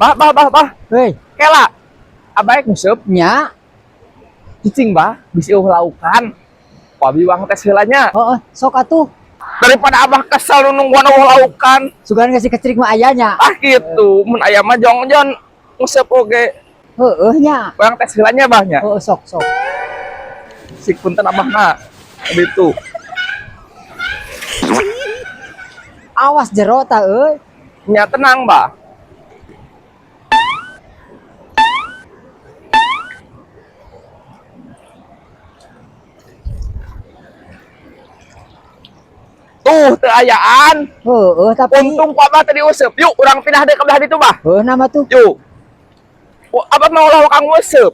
Bah, bah, bah, bah. Hei, Kela. Abah rek nguseup. Nya. Cicing, bah, bisi euweuh laukan. Ku abi wang tes heula nya. Heeh, sok atuh. Daripada abah kesel nu nungguan euweuh laukan. Sugan kasih kecrik mah aya nya. Ah gitu, mun aya mah jongjon nguseup oge. Heeh nya. Wang tes heula nya, bah nya. Heeh, sok sok. Sik punten abahna. Gitu. Awas jero ta euy. Nya tenang, bah. Tuh, teu ayaan. Heeh, tapi Untung ku abah tadi useup. Yuk, urang pindah deui ka belah ditu, bah. Heuh, nama tuh. Yuk. Oh, abah mau ulah kang nguseup.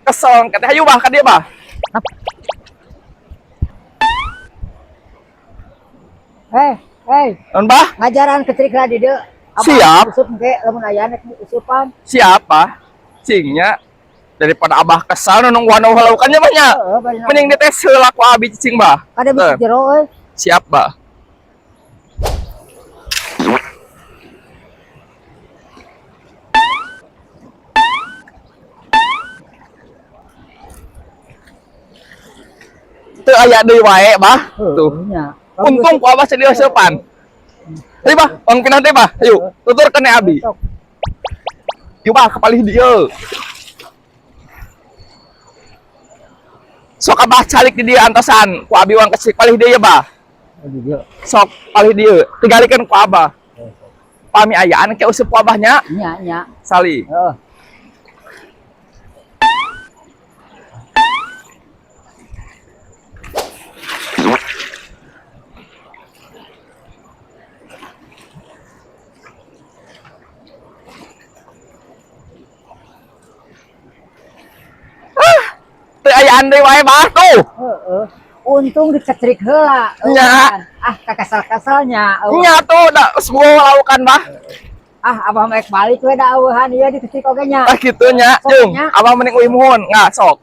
Kesel kata hayu bah ka dieu, bah. Hei, hei, Naon, bah? Ngajaran kecrik lah di dieu. Abah Siap. Usup engke lamun aya nek usupan. Siapa? Cingnya daripada abah kesal nu nungguan euweuh laukannya banyak. Heeh, bari Mending dites heula ku abi cicing, bah. Kada bisa Eh, jero euy. Siap, bah. Teu aya deui wae, bah. Tuh. Heuh nya. Untung ku abah sedia seupan. Ayo, bah, wang pindah teh, bah. Ayo, tuturkeun abi. Sok. Yuk, bah, kepalih dieu. Sok abah calik di dieu antosan ku abi wang kesik palih dieu ya, bah. Oh, di dieu. Sok palih dieu, tinggalikeun ku abah. Pami ayaan ke useup ku abahnya. Nya nya. Sali. Heeh. Teu ayaan deui wae, bah, tuh. Heeh. Untung dikecrik heula. Nya. Ah, kakasal-kasalnya. Nya tuh da semua laukan, bah. Ah, abah mah balik we da eueuhan ieu dikecrik oge nya. Ah kitu nya, Sok jung. nya. Abah mending uih muhun, nggak sok.